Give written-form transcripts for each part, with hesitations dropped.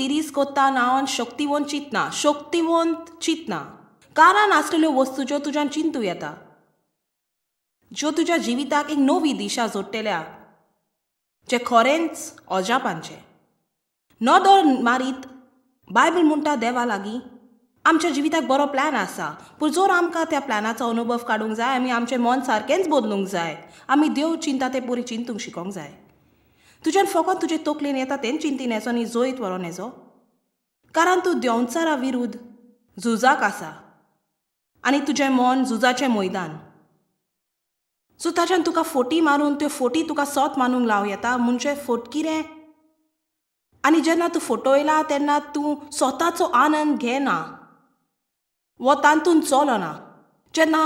Series कोत्ता नांवान शक्तिवंत चिंतना, शक्तिवंत चिंतना. कारण आसलेल्यो वस्तू ज्यो तुज्यान चिंतू येता, ज्यो तुज्या जिविताक एक नवी दिशा जोडटेल्या, जे खरेंच अजापांचें. नदर मारीत बायबल म्हणटा देवा लागीं आमच्या जिविताक बरो प्लॅन आसा, पूण जर आमकां त्या प्लॅनाचो अनुभव काडूंक जाय, आमी आमचें मन सारकेंच बदलूंक जाय. आमी देव चिंता ते पुरी चिंतूंक शिकोंक जाय. तुज्यान फकत तुजे तकलेन येता तें चिंतीन येचो आनी जैत व्हरोन येचो, कारण तूं देंवचारा विरुद्ध झुजाक आसा आनी तुजें मन झुजाचें मैदान. सो ताच्यान तुका फोटी मारून त्यो फोटी तुका सोत मानूंक लावं येता, म्हणजे फोटकिरें. आनी जेन्ना तूं फोटोयला तेन्ना तूं स्वताचो आनंद घेना वो तातूंत चलना. जेन्ना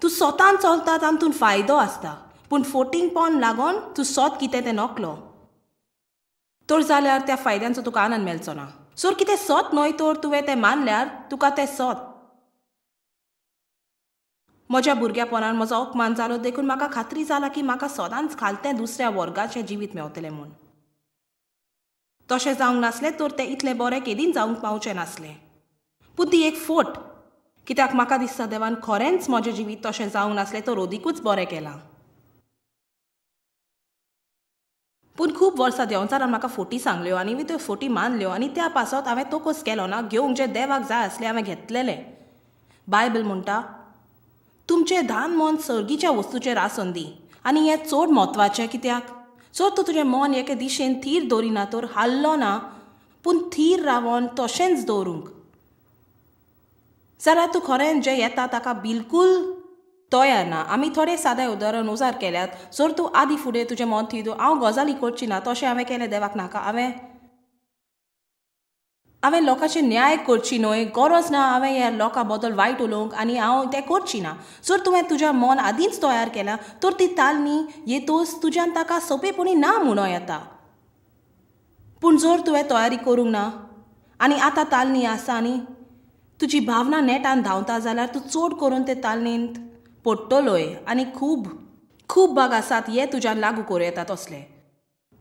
तूं स्वतान चलता तातूंत फायदो आसता, पूण फोटिंगपण लागून तूं सोत कितें तें नकलो तर जाल्यार त्या फायद्यांचो तुका आनंद मेळचो ना. सो कितें सोत न्हय तर तुवें तें मानल्यार तुका तें सोत. म्हज्या भुरग्यापणान म्हजो अपमान जालो देखून म्हाका खात्री जाला की म्हाका सदांच खालतें दुसऱ्या वर्गाचें जिवीत मेवतलें म्हूण. तशें जावंक नासलें तर तें इतलें बरें केदीन जावंक पावचें नासलें. पूण ती एक फोट, कित्याक म्हाका दिसता देवान खरेंच म्हजें जिवीत तशें जावंक नासलें तर अदिकूच बरें केलां. पूण खूब वर्सां देंवचारान म्हाका फोटी सांगल्यो आनी त्यो फोटी मानल्यो आनी त्या पासत हांवें तोकोस केलो ना घेवंक जें देवाक जाय आसलें हांवें घेतलेलें. बायबल म्हणटा तुमचें धान मन सर्गीच्या वस्तूचेर आसून दी, आनी हें चड म्हत्वाचें कित्याक जर तूं तुजें मन एके दिशेन थीर दवरिना तर हाल्लो ना, पूण थीर रावन तशेंच दवरूंक जाल्यार तूं खरें जें येता ताका बिलकूल तयार ना. आमी थोडे सादे उदाहरण उजार केल्यात. जर तूं आदी फुडें तुजें मन थीर दवर, हांव गजाली करची ना तशें हांवें केलें देवाक नाका, हांवें लोकांचेर न्याय करची न्हय, गरज ना हांवें ह्या लोकां बद्दल वायट उलोवंक आनी हांव तें करची ना. जर तुवें तुज्या मन आदींच तयार केलां तर ती तालनी येतोच तुज्यान ताका सोंपेपणी ना म्हणूं येता. पूण जर तुवें तयारी करूंक ना आनी आतां तालनी आसा आनी तुजी भावना नेटान धांवता जाल्यार तूं चड करून ते तालनींत पडटलोय आनी खूब खूब भाग आसात हे तुज्यान लागू करूं येता तसले.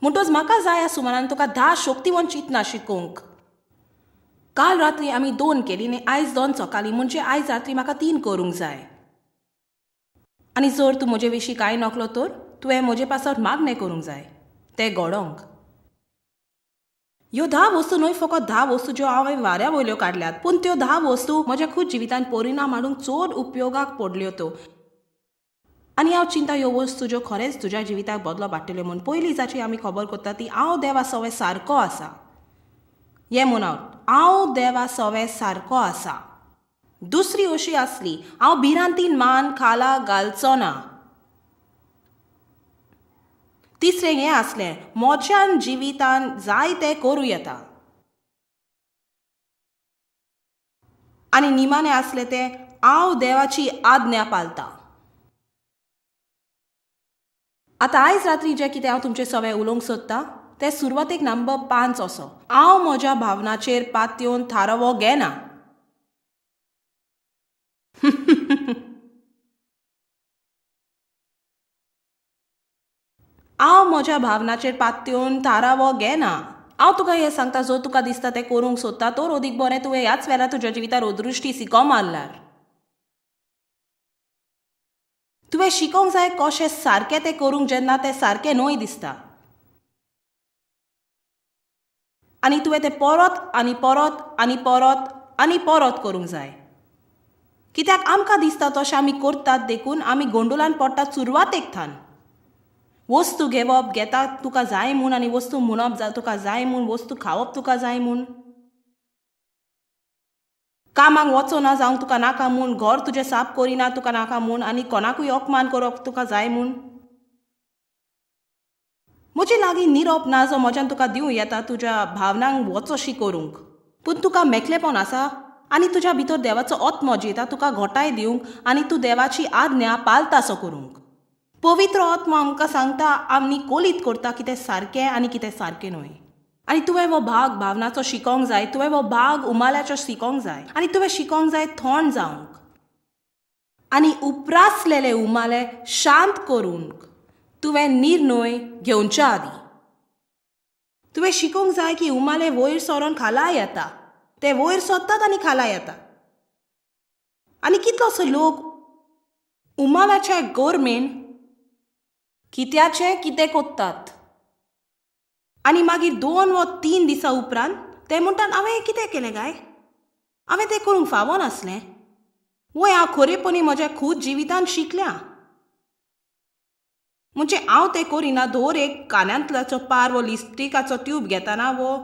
म्हणटच म्हाका जाय सुमारान तुका 10 शक्तिवंत चिंतना शिकोवंक. काल रात्री आमी 2 केली आनी आयज 2 सकाळीं, म्हणजे आयज रात्री म्हाका 3 करूंक जाय. आनी जर तूं म्हजे विशीं कांय नकलो तर तुवें म्हजे पासत मागणें करूंक जाय तें घडोवंक. ह्यो 10 वस्तू न्हय फकत 10 वस्तू ज्यो हांवें वाऱ्या वयल्यो काडल्यात, पूण त्यो 10 वस्तू म्हज्या खूब जिवितांत परिणाम हाडूंक चड उपयोगाक पडल्यो त्यो. आनी हांव चिंता ह्यो वस्तू ज्यो खरेंच तुज्या जिविताक बदलो हाडटल्यो म्हूण. पयली जाची आमी खबर करता ती हांव देवा सवे सारको आसा, हें म्हूण हांव देवा सवे सारको आसा. दुसरी अशी आसली हांव भिरांतीन मान खाला घालचो ना. तिसरें हें आसलें म्हज्यान जिवितान जाय तें करूं येता. आनी निमाणें आसलें तें हांव देवाची आज्ञा पाळटा. आतां आयज रात्री जें कितें हांव तुमचे सवे उलोवंक सोदतां तें सुरवातेक नंबर 5 असो, हांव म्हज्या भावनाचेर पातयेवन थारावो घेना. हांव म्हज्या भावनाचेर पातयेवन थारावो घेना. हांव तुका हें सांगता, जर तुका दिसता तें करूंक सोदता तर अदीक बरें तुवें ह्याच वेळार तुज्या जिवितार अदृश्टी सिको मारल्यार. तुवें शिकोवंक जाय कशें सारकें तें करूंक जेन्ना तें सारकें न्हय दिसता, आनी तुवें तें परत आनी परत आनी परत आनी परत करूंक जाय. कित्याक आमकां दिसता तशें आमी करतात देखून आमी गोंडोलान पडटात सुरवातेक थान. वस्तू घेवप घेता तुका जाय म्हूण, आनी वस्तू म्हणप तुका जाय म्हूण, वस्तू खावप तुका जाय म्हूण, कामाक वचना जावंक तुका नाका म्हूण, घर तुजें साफ करिना तुका नाका म्हूण, आनी कोणाकूय अपमान करप तुका जाय म्हूण. म्हजे लागीं निरोप ना जो म्हज्यान तुका दिवं येता तुज्या भावनांक वचोशी करूंक, पूण तुका मेकळेपण आसा आनी तुज्या भितर देवाचो आत्मो जियेता तुका घोटाय दिवंक आनी तूं देवाची आज्ञा पालतासो करूंक. पवित्र आत्मो आमकां सांगता आमी कोलीत करता कितें सारकें आनी कितें सारकें न्हय. आनी तुवें हो भाग भावनाचो शिकोवंक जाय, तुवें हो भाग उमाल्याचो शिकोवंक जाय, आनी तुवें शिकोवंक जाय थंड जावंक आनी उप्रासलेले उमाले शांत करूंक तुवें निर्णय घेवच्या आदीं. तुवें शिकोवंक जाय की उमाले वयर सरोन खाला येता, ते वयर सोदतात आनी खाला येता. आनी कितलोसो लोक उमालाच्या गोरमेन कित्याचें कितें कोत्तात आनी मागीर 2 वा 3 दिसां उपरांत ते म्हणटात हांवें कितें केलें काय, हांवें तें करूंक फावो नासलें. वय हांव खरेपणी म्हज्या खूद जिवितान शिकल्या. म्हणजे हांव तें करिना. दर एक कानांतल्याचो पार वो लिपस्टिकाचो ट्यूब घेताना वो,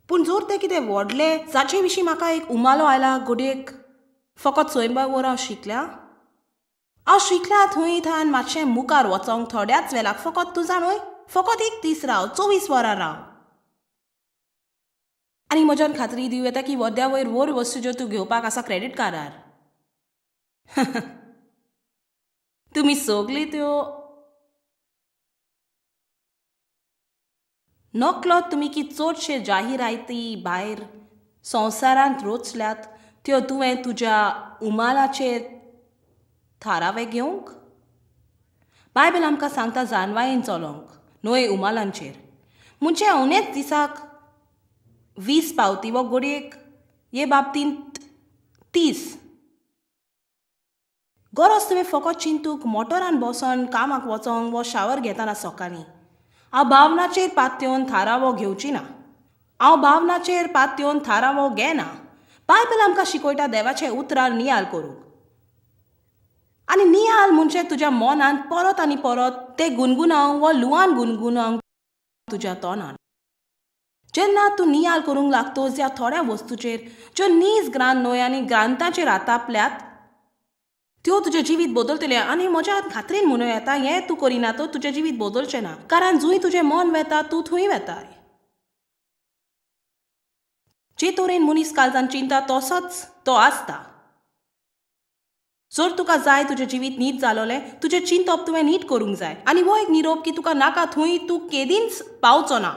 पूण जर तें कितें व्हडलें जाचे विशीं म्हाका एक उमालो आयला घडयेक फकत स्वयंबा वर हांव शिकल्या. हांव शिकल्या थंय थावन मातशें मुखार वचोंक थोड्याच वेळाक फकत तूं जाणूय फकत एक दीस राव, 24 वरां राव. आनी म्हज्यान खात्री दिवं येता की वद्या वयर व्हड वस्तू ज्यो तूं घेवपाक आसा क्रेडीट कार्डार. तुमी सगळीं त्यो नकलो तुमी की चडशे जाहिराती भायर संवसारांत रोचल्यात त्यो तुवें तुज्या उमालाचेर थारावे घेवंक. बायबल आमकां सांगता जानवायेन चलोवंक न्हय उमालांचेर. म्हणजे उणेच दिसाक 20 पावती वो घडयेक हे बाबतींत 30. गरज तुवें फकत चिंतूंक मोटरान बसोन कामाक वचोंक वो शावर घेतना सकाळीं. हांव भावनाचेर पातयेवन थारावो घेवची ना. हांव भावनाचेर पातयेवन थारावो घेना. बायबल आमकां शिकयता देवाचे उतरार नियाळ करूंक. आनी नियाळ म्हणजे तुज्या मनांत परत आनी परत ते गुणगुणावंक वो लुवान गुणगुणावंक तुज्या तोंडान. जेन्ना तूं नियाळ करूंक लागतोस ह्या थोड्या वस्तूचेर ज्यो नीज ग्रांत न्हय आनी ग्रांथाचेर आतापल्यात त्यो तुजें जिवीत बदलतलें. आनी म्हज्या खात्रीन म्हणूं येता हें तूं करिना तर तुजें जिवीत बदलचें ना, कारण जंय तुजें मन वेता तूं थंय वेताय. जे तरेन मनीस काळजान चिंता तसोच तो आसता. जर तुका जाय तुजें जिवीत नीट जालोलें, तुजें चिंतप तुवें नीट करूंक जाय. आनी हो एक निरोप की तुका नाका थंय तूं केदींच पावचो ना.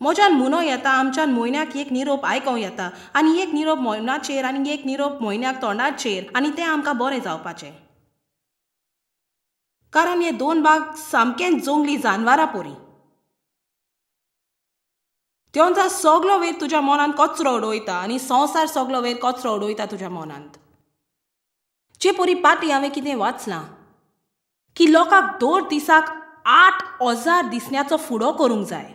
म्हज्यान म्हणूं येता आमच्यान म्हयन्याक एक निरोप आयकोंक येता आनी एक निरोप म्हयन्याचेर आनी एक निरोप म्हयन्याक तोंडाचेर, आनी तें आमकां बरें जावपाचें. कारण हे 2 भाग सामकेंच जंगली जानवरां परी. त्योंचा सगलो वेळ तुज्या मनांत कचरो उडयता आनी संवसार सगलो वेळ कचरो उडयता तुज्या मनांत. जे परी पाटी हांवें कितें वाचलां की लोकांक दर दिसाक 8,000 दिसण्याचो फुडो करूंक जाय.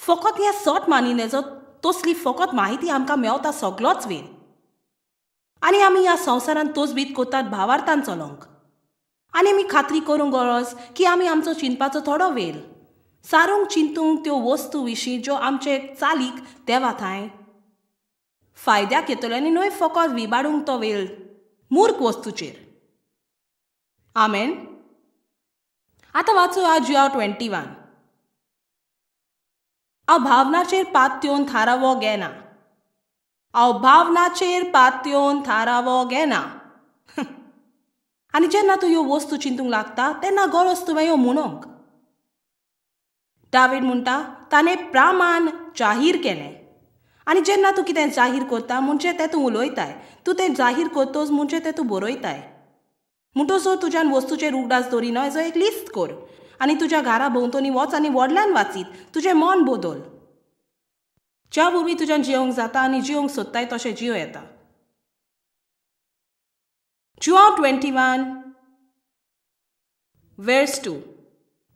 फकत हें सट मानिनेचो तसली फकत माहिती आमकां मेवता सगलोच वेळ. आनी आमी ह्या संवसारांत तोचबीत कोतात भावार्थान चलोवंक. आनी आमी खात्री करूंक गरज की आमी आमचो चिंतपाचो थोडो वेळ सारूंक चिंतूंक त्यो वस्तू विशीं ज्यो आमचे चालीक देवा थांय फायद्याक येतल्यो आनी न्हय फकत विबाडूंक तो वेळ मूर्ख वस्तूचेर. आमेन. आतां वाचूया जुआंव 21. हांव भावनाचेर पातयेवन थारावो घेना. हांव भावनाचेर पातयेवन थारावो घेना. आनी जेन्ना तूं ह्यो वस्तू चिंतूंक लागता तेन्ना गरज तुवें ह्यो म्हणूंक. दावीद म्हणटा ताणें प्रमाण जाहीर केलें. आनी जेन्ना तूं कितें जाहीर करता म्हणजे तें तूं उलयताय, तूं तें जाहीर करतोच म्हणजे तें तूं बरयताय. म्हणटो जर तुज्यान वस्तूचेर उगडास दवरिना हेजो एक लिस्ट कर आनी तुज्या घरा भोंवतणी वच आनी व्हडल्यान वाचीत तुजें मन बदल. ज्या वरवीं तुज्यान जियोंक जाता आनी जियोंक सोदताय तशें जियो येता. जुआंव 21:2.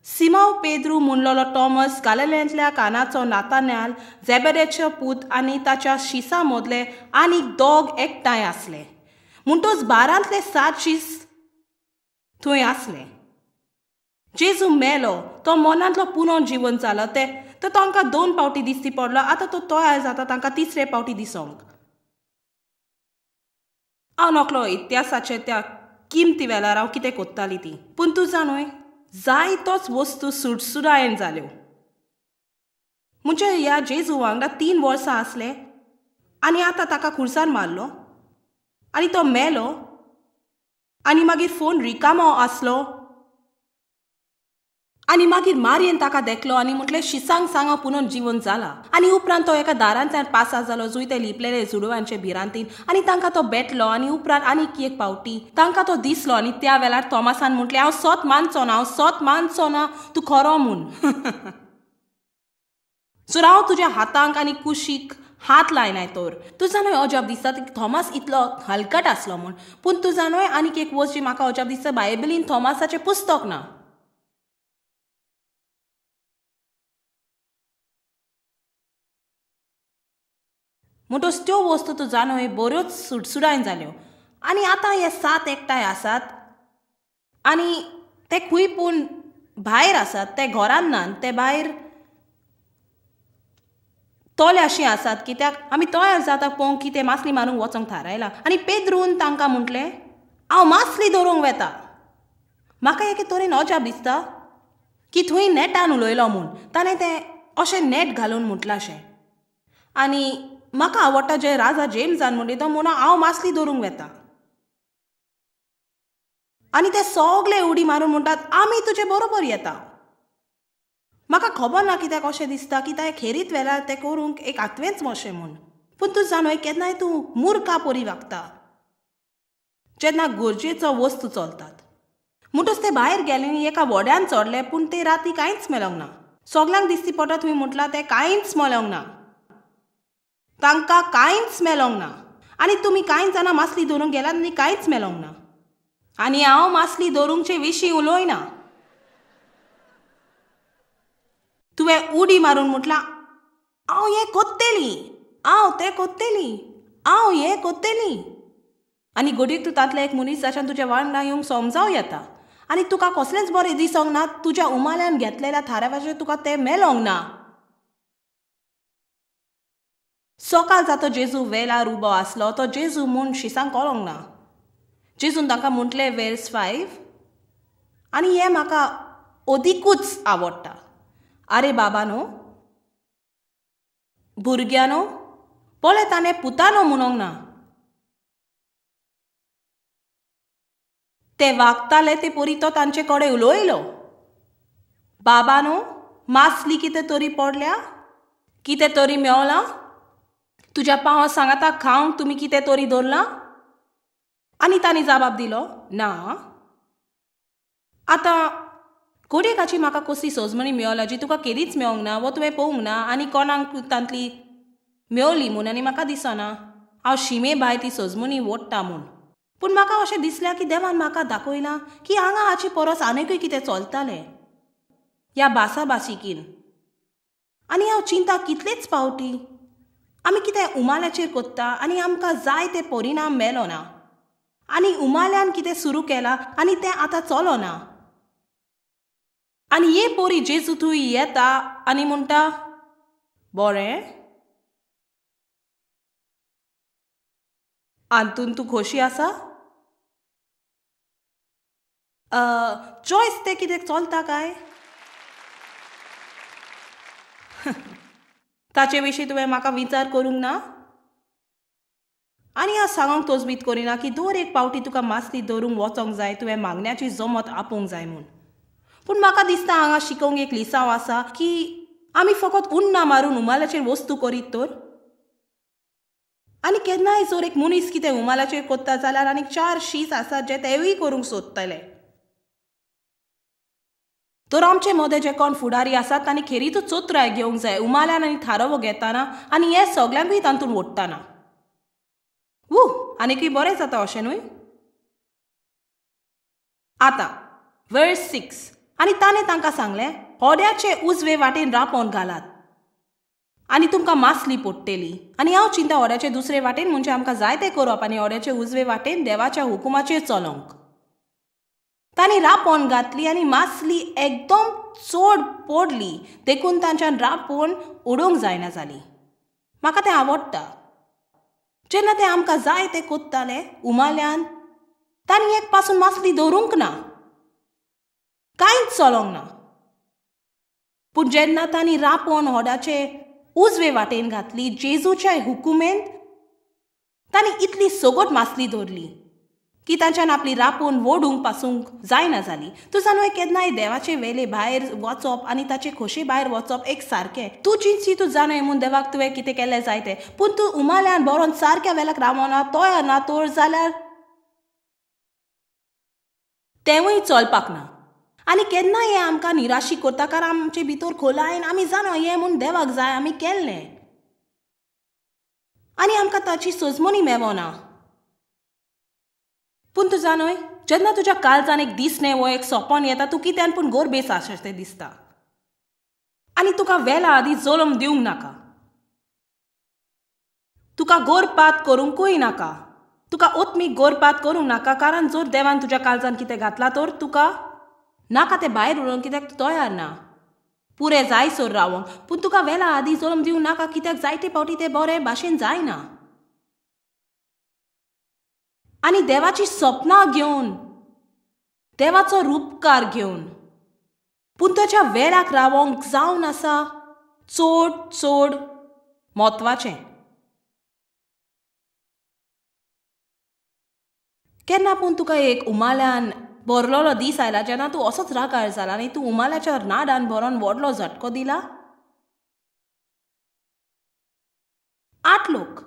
सिमांव पेद्रू म्हणलोलो टॉमस, गालिलेंतल्या कानाचो नातान्याल, जेबेदेचो पूत आनी ताच्या शिसां मदले आनीक 2 एकठांय आसले. म्हणटूच 12 7 शीस थंय आसले. जेजू मेलो तो मनांतलो पुनः जिवन जालो ते तर तांकां 2 पावटी दिसती पडलो. आतां तो तयार जाता तांकां 3रे पावटी दिसोंक. हांव नकलो इतिहासाचे त्या किमती वेळार हांव कितें कोत्ताली ती, पूण तूं जाणूय जायतोच वस्तू सुडसुडायेन जाल्यो. म्हणजे ह्या जेजू वांगडा 3 वर्सां आसले आनी आतां ताका खुर्सान मारलो आनी तो मेलो आनी मागीर फोन रिकामो आसलो आनी मागीर मारयेन ताका देखलो आनी म्हटलें शिसांक सांग हांव पुनोन जिवन जाला. आनी उपरांत तो एका दारांतल्यान पासार जालो जुंय ते लिपलेले जुडवांचे भिरांतीन आनी तांकां तो भेटलो. आनी उपरांत आनीक एक पावटी तांकां तो दिसलो आनी त्या वेळार थॉमासान म्हटलें हांव सोत मानचो ना, हांव सोत मानचो ना तूं खरो म्हूण. सो हांव तुज्या हातांक आनी कुशीक हात लायनाय तर. तूं जाणूय अजाप दिसता थॉमास इतलो हलकट आसलो म्हूण, पूण तूं जाणूय आनीक एक वस्त जी म्हाका अजाप दिसता, बायबलीन थॉमासाचें पुस्तक ना. म्हणटच त्यो वस्तू तूं जाणूय बऱ्योच सुडसुडायन जाल्यो. आनी आतां हे 7 एकठांय आसात आनी ते खूंय पूण भायर आसात, ते घरान नात, ते भायर तोले अशीं आसात कित्याक आमी तयार जाता पळोवंक की ते मासली मारूंक वचोंक थारायलां. आनी पेद्रून तांकां म्हटलें हांव मासली धरूंक वेता. म्हाका एके तरेन अजाप दिसता की थंय नेटान उलयलो म्हूण, ताणें तें अशें नेट घालून म्हटलां अशें. आनी म्हाका आवडटा जें राजा जेम्सान म्हणलें, तो म्हणून हांव मासली धरूंक वेता. आनी ते सगळे उडी मारून म्हणटात आमी तुजे बरोबर येता. म्हाका खबर ना कित्याक अशें दिसता की ताणें खेरीत वेळार तें करूंक एक आत्वेंच अशें म्हूण. पूण तूं जाणूय केन्नाय तूं मुर्खा परी वागता जेन्ना गरजेचो वस्तू चलतात. म्हणटच ते भायर गेले आनी एका व्हड्यान चडले, पूण ते राती कांयच मेळोंक ना. सगल्यांक दिसती पडटा तुवें म्हटलां तें कांयच मेळोंक ना, तांकां कांयच मेळोंक ना. आनी तुमी कांय जाणां मासली धरूंक गेलात आनी कांयच मेळोंक ना. आनी हांव मासली धरूंकचे विशीं उलयना. तुवें उडी मारून म्हटलां हांव हें कोत्तेली, हांव तें कोत्तेली, हांव हें कोत्तेली. आनी घडयेक तूं तांतले एक मनीस जाच्यान तुज्या वांगडा येवंक समजावं येता आनी तुका कसलेंच बरें दिसोंक ना, तुज्या उमाल्यान घेतलेल्या थारावाचेर तुका तें मेळोंक ना. सकाळ जातो जेजू वेलार उबो आसलो, तो जेजू म्हूण शिसांक कळोंक ना. जेजून तांकां म्हटलें वेर्स 5, आनी हें म्हाका अदिकूच आवडटा. आरे बाबानो, भुरग्यानो, पळय ताणें पुतानो म्हणोंक ना, ते वागताले ते परी तो तांचे कडेन उलयलो. बाबानो, मासली कितें तरी पडल्या, कितें तरी मेवलां, तुज्या पांव सांगाता खावंक तुमी कितें तरी दवरलां? आनी तांणी जबाब दिलो ना. आतां घडयेकाची म्हाका कसली सजमणी मेवला जी तुका केदीच मेवंक ना वो तुवें पळोवंक ना आनी कोणाक तांतली मेवली म्हूण, आनी म्हाका दिसना हांव शिमे भायर ती सजमणी ओडटा म्हूण. पूण म्हाका अशें दिसलें की देवान म्हाका दाखयलां की हांगा हाची परस आनीकूय कितें चलतालें ह्या भासाभाशीकीन. आनी हांव चिंता कितलेच पावटी आमी कितें उमाल्याचेर कोत्ता आनी आमकां जाय ते परिणाम मेलो ना, आनी उमाल्यान कितें सुरू केलां आनी तें आतां चलोना. आनी हे पोरी जेजू थंय येता आनी म्हणटा बरें, आंतून तूं खोशी आसा? चॉयस तें कितें चलता काय? ताचे विशीं तुवें म्हाका विचार करूंक ना? आनी हांव सांगूंक तजवीज करिना की दर एक पावटी तुका मासली धरूंक वचोंक जाय, तुवें मागण्याची जमत आपोवंक जाय म्हूण. पूण म्हाका दिसता हांगा शिकोवंक एक लिसांव आसा की आमी फकत उन्ना मारून उमाल्याचेर वस्तू करीत तर. आनी केन्नाय जर एक मनीस कितें उमाल्याचेर कोत्ता जाल्यार आनीक 4 शीस आसात जे तेवूय करूंक सोदतले. तर आमचे मदें जे कोण फुडारी आसात तांणी खेरीतूच चतुराय घेवंक जाय उमाल्यान आनी थारावो घेताना आनी हे सगल्यांकूय तातूंत ओडटाना. वू आनीकूय बरें जाता अशें न्हय? आतां वर्स 6, आनी ताणें तांकां सांगलें होड्याचे उजवे वाटेन रापोवन घालात आनी तुमकां मासली पडटली. आनी हांव चिंता होड्याचे दुसरे वाटेन म्हणजे आमकां जाय तें करप आनी होड्याचे उजवे वाटेन देवाच्या हुकुमाचेर चलोवंक. तांणी रापोवन घातली आनी मासली एकदम चड पडली देखून तांच्यान रापोवन उडोवंक जायना जाली. म्हाका तें आवडटा. जेन्ना ते आमकां जाय तें कोत्ताले उमाल्यान तांणी एक पासून मासली दवरूंक ना, कांयच चलोवंक ना. पूण जेन्ना तांणी रापोवन होड्याचे उजवे वाटेन घातली जेजूच्या हुकुमेंत तांणी इतली सगट मासली दवरली की तांच्यान आपली रापून वोडूंक पासूंक जायना जाली. तूं जाणूय केन्नाय देवाचे वेले भायर वचप आनी ताचे खोशे भायर वचप एक सारकें. तूं चिंतशी तूं जाणूय म्हूण देवाक तुवें कितें केल्लें जाय तें, पूण तूं उमाल्यान बरोवन सारक्या वेल्याक रावना तयार ना तर जाल्यार तेंवूय चलपाक ना. आनी केन्ना हें आमकां निराशी करता, कारण आमचे भितर खोलायन आमी जाणा हें म्हूण देवाक जाय आमी केल्लें आनी आमकां ताची सजमणी मेवना. पूण तूं जाणूय जेन्ना तुज्या काळजान एक दिसणें वो एक सपन येता तूं कित्यान पूण गोरबेस आसा तें दिसता आनी तुका वेला आदीं जल्म दिवंक नाका, तुका गोरपात करूंकूय नाका, तुका ओतमीक गोरपात करूंक नाका, कारण जर देवान तुज्या काळजान कितें घातलां तर तुका नाका तें भायर उडोवंक कित्याक तूं तयार ना पुरें जायसर रावोंक. पूण तुका वेला आदीं जल्म दिवंक नाका कित्याक जायते फावटी तें बरें भाशेन जायना. आनी देवाची सपनां घेवन देवाचो रुपकार घेवन पूण ताच्या वेळाक रावोंक जावन आसा चड चड म्हत्वाचें. केन्ना पूण तुका एक उमाल्यान भरलेलो दीस आयला जेन्ना तूं असोच रागार जाला आनी तूं उमाल्याच्या नाडान भरोन व्हडलो झटको दिला? 8 लोक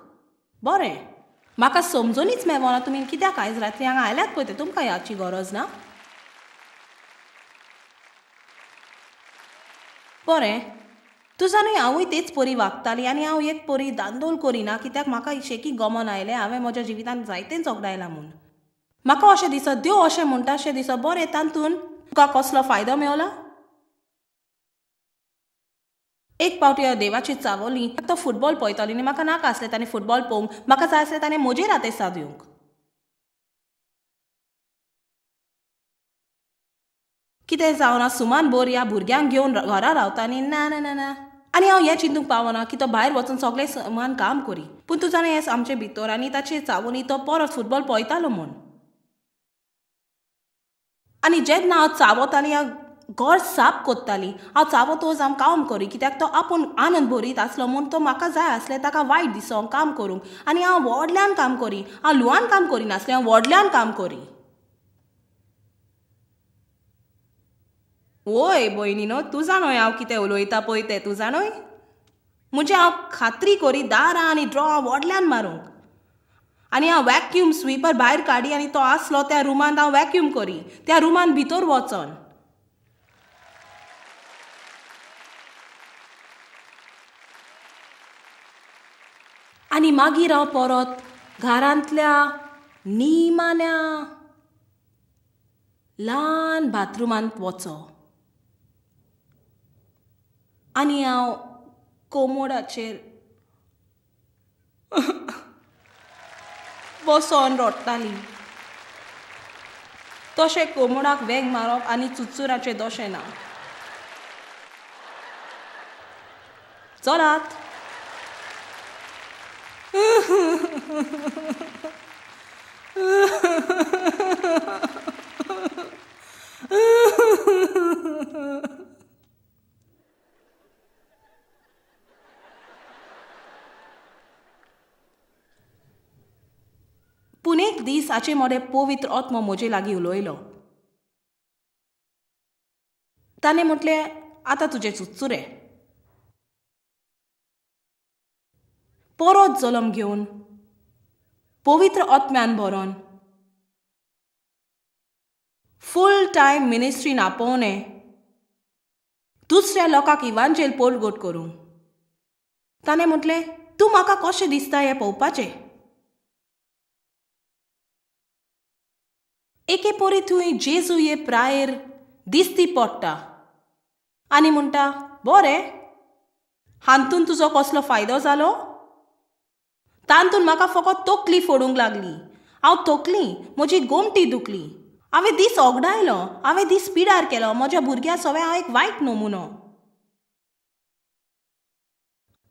बरें म्हाका समजूनच मेवना तुमी कित्याक आयज रात्री हांगा आयल्यात पळय तें तुमकां ह्याची गरज ना. बरें तूं जाणूय हांवूय तेच परी वागताली आनी हांव एक परी दांदोल करिना कित्याक म्हाका शेकी गमन आयलें हांवें म्हज्या जिवितांत जायतेंच ओगडायलां म्हूण. म्हाका अशें दिसत देव अशें म्हणटा अशें दिसत बरें तातूंत तुका कसलो फायदो मेवला? एक फावटी हांव देवाची चावली तो फुटबॉल पळयताली आनी म्हाका नाका आसलें ताणें फुटबॉल पळोवंक, म्हाका जाय आसलें ताणें म्हजेर आतेसाद दिवंक. कितें जावना सुमान बोर ह्या भुरग्यांक घेवन घरा रावता आनी ना ना ना ना आनी हांव हें चिंतूंक पावना की तो भायर वचून सगळें समान काम करी. पूण तूं जाणा हें आमचे भितर आनी ताचे चावली तो परत फुटबॉल पळयतालो म्हूण. आनी जेन्ना हांव चावताली हांव घर साफ कोत्ताली, हांव चावतोच हांव काम करी कित्याक तो आपूण आनंद भरीत आसलो म्हूण तो म्हाका जाय आसलें ताका वायट दिसोंक काम करूंक. आनी हांव व्हडल्यान काम करी, हांव लुवान काम करिनासलें, हांव व्हडल्यान काम करी. वय भयणीनो तूं जाणोय हांव कितें उलयता पळय तें तूं जाणोय. म्हणजे हांव खात्री करी दारां आनी ड्रॉ हांव व्हडल्यान मारूंक आनी हांव वॅक्यूम स्वीपर भायर काडी आनी तो आसलो त्या रुमांत हांव वॅक्यूम करी त्या रुमांत भितर वचोन. आनी मागीर हांव परत घरांतल्या निमाण्या ल्हान बाथरुमांत वचो आनी हांव कोमोडाचेर बसोन रडटाली. तशें कोमोडाक वेंग मारप आनी चुचुराचें दोशें ना. चलात. पूण एक दीस हाचे मोडे पवित्र आत्मो म्हजे लागीं उलयलो. ताणें म्हटलें आतां तुजें चुचुरें परत जल्म घेवन पवित्र आत्म्यान भरोन फूल टायम मिनिस्ट्रीन आपोवणें दुसऱ्या लोकांक इवांजेल पोलगोट करूंक. ताणें म्हटलें तूं म्हाका कशें दिसता हें पळोवपाचें. एके परी थंय जेजू हे प्रायर दिसती पडटा आनी म्हणटा बरें हातून तुजो कसलो फायदो जालो? तातूंत म्हाका फकत तकली फोडूंक लागली, हांव तकली म्हजी गोमटी दुखली, हांवें दीस ओगडायलो, हांवें दीस पिडार केलो, म्हज्या भुरग्यां सवें हांव एक वायट नमुनो.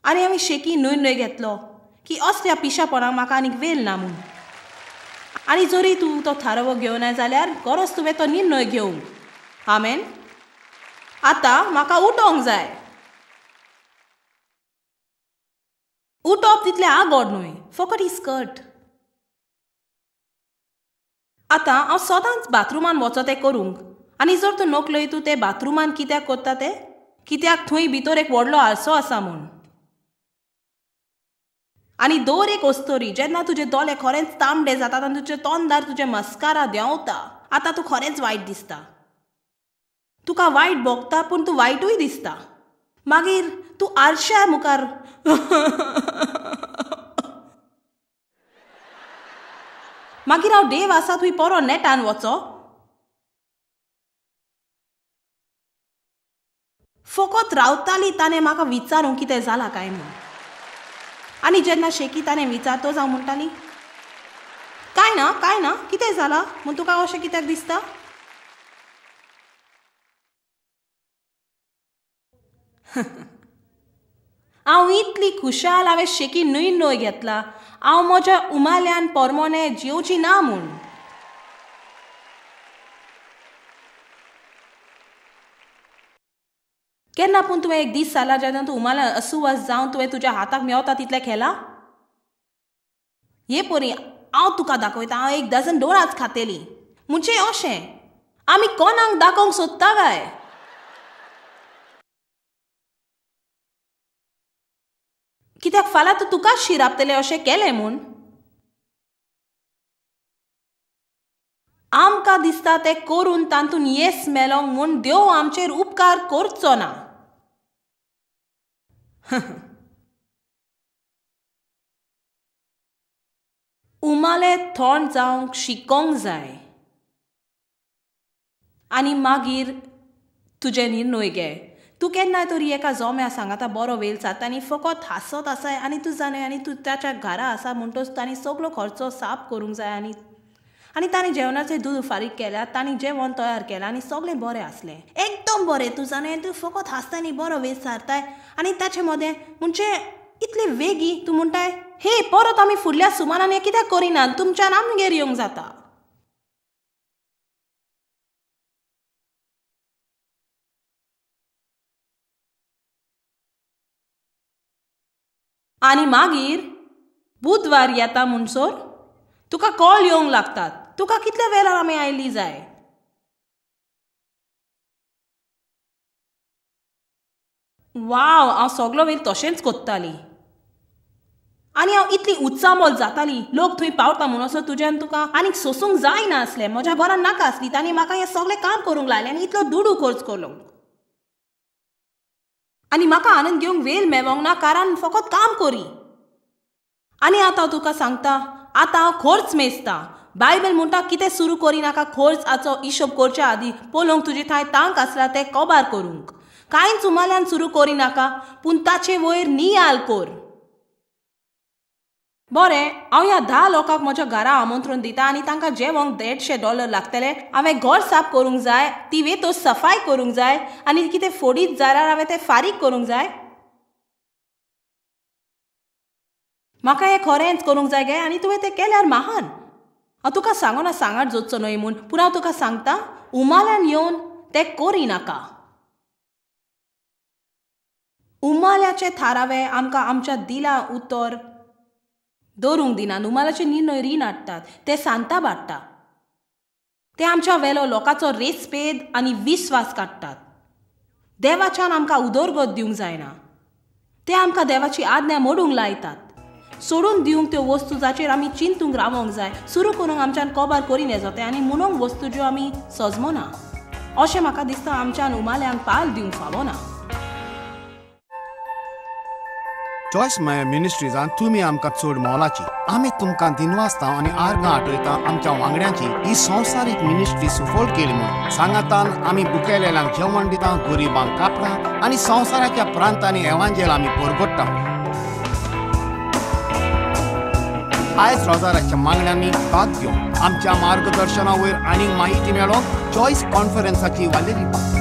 आनी हांवें शेकी निर्णय घेतलो की असल्या पिशापणाक म्हाका आनीक वेळ ना म्हूण. आनी जरी तूं तो थारावो घेवना जाल्यार गरज तुवें तो निर्णय घेवंक. आमेन. आतां म्हाका उठोवंक जाय. उठप तितलें आगोड न्हय, फकत ही स्कर्ट. आतां हांव सदांच बाथरुमान वचो तें करूंक, आनी जर तूं नकलय तूं तें बाथरुमान कित्याक करता तें, कित्याक थंय भितर एक व्हडलो आरसो आसा म्हूण. आनी दर एक अस्तोरी जेन्ना तुजे दोळे खरेंच तांबडे जातात आनी तुजे तोंडार तुजें मस्कारा देंवता, आतां तूं खरेंच वायट दिसता. तुका वायट भोगता पूण तूं वायटूय दिसता. मागीर तूं आरश्या मुखार मागीर हांव देव आसा तुवें परो नेटान वचो. फकत रावताली ताणें म्हाका विचारूंक कितें जालां काय म्हूण. आनी जेन्ना शेकी ताणें विचारतोच हांव म्हणटाली कांय ना कांय ना, कितें जालां म्हूण तुका अशें कित्याक दिसता? हांव इतली खुशाल हांवें शेकी न्हय न्हय घेतला, हांव म्हज्या उमाल्यान पोरमोने जेवची ना म्हूण. केन्ना पूण तुवें एक दीस जाला जेन्ना तूं उमाल्यान असुवास जावन तुवें तुज्या हाताक मेवता तितलें खेला? हे परी हांव तुका दाखयता, हांव 1 डझन डोनाट्स खातेली. म्हणजे अशें आमी कोणाक दाखोवंक सोदता काय? कित्याक फाल्यां तूं तुकाच शिरापतलें अशें केलें म्हूण. आमकां दिसता तें करून तातूंत येस मेलोंक म्हूण देव आमचेर उपकार करचो ना. उमाले थोंड जावंक शिकोंक जाय आनी मागीर तुजें निर्णय घे. तूं केन्नाय तरी एका जोम्या सांगाता बरो वेळ जाता आनी फकत हांसत आसाय आनी तूं जाणय आनी तूं ताच्या घरा आसा म्हणटच तांणी सगलो खर्चो साफ करूंक जाय आनी आनी तांणी जेवणाचें दूद फारीक केल्या, तांणी जेवण तयार केलां आनी सगळें बरें आसलें, एकदम बरें. तूं जाणय तूं फकत हांसता आनी बरो वेळ सारताय आनी ताचे मदें म्हणजे इतले वेगीं तूं म्हणटाय हे परत आमी फुडल्या सुमारान हें कित्याक करिनात, तुमच्यान आमगेर येवंक जाता. आनी मागीर बुधवार येता म्हणसर तुका कॉल येवंक लागतात, तुका कितल्या वेळार आमी आयली जाय. वाव, हांव सगलो वेळ तशेंच कोत्ताली आनी हांव इतली उत्सामोल जाताली. लोक थंय पावता म्हणून असो तुज्यान तुका आनीक सोसूंक जायना आसलें. म्हज्या घरान नाका आसली, तांणी म्हाका हें सगळें काम करूंक लायलें आनी इतलो दुडू खर्च करूंक आनी म्हाका आनंद घेवंक वेळ मेळोंक ना, कारण फकत काम करी. आनी आतां हांव तुका सांगता, आतां हांव खर्च मेजता. बायबल म्हणटा कितें सुरू करिनाका खर्च हाचो हिशोब करच्या आदीं पळोवंक तुजे थंय तांक आसला तें कबार करूंक. कांयच उमाल्यान सुरू करिनाका पूण ताचे वयर नियाल कर. बरें, हांव ह्या 10 लोकांक म्हज्या घरा आमंत्रण दिता आनी तांकां जेवंक $150 लागतले. हांवें घर साफ करूंक जाय, ती वेतो सफाय करूंक जाय आनी कितें फोडीत जाल्यार हांवें तें फारीक करूंक जाय. म्हाका हें खरेंच करूंक जाय गे आनी तुवें तें केल्यार महान. हांव तुका सांगना सांगात जोडचो न्हय म्हूण, पूण हांव तुका सांगता उमाल्यान येवन तें करिनाका. उमाल्याचे थारावे आमकां आमच्या दिला उतर दवरूंक दिनात. उमाल्याचे निर्णय रीण हाडटात, ते सांता बाडटा, ते आमच्या वेलो लोकांचो रेस्पेद आनी विस्वास काडटात. देवाच्यान आमकां उदरगत दिवंक जायना, ते आमकां देवाची आज्ञा मोडूंक लायतात. सोडून दिवंक त्यो वस्तू जाचेर आमी चिंतूंक रावोंक जाय, सुरू करूंक आमच्यान कबार करिना जाता आनी म्हणूंक वस्तू ज्यो आमी सजमना. अशें म्हाका दिसता आमच्यान उमाल्यांक पाल दिवंक फावना. चॉयस मायर मिनिस्ट्रीजान तुमी आमकां चड मोलाची. आमी तुमकां दिनवासता आनी आर्गां आठयता आमच्या वांगड्यांची ही संवसारीक मिनिस्ट्री सुफळ केली म्हूण. सांगातान आमी बुकेलेल्यांक जेवण दिता, गरिबांक कापडां आनी संवसाराच्या प्रांतांनी एवांजेल आमी परगट्टा. आयज रोजाराच्या मागण्यांनी भाग घेवन आमच्या मार्गदर्शना वयर आनीक माहिती मेळोवंक चॉयस कॉन्फरन्साची वालेरी.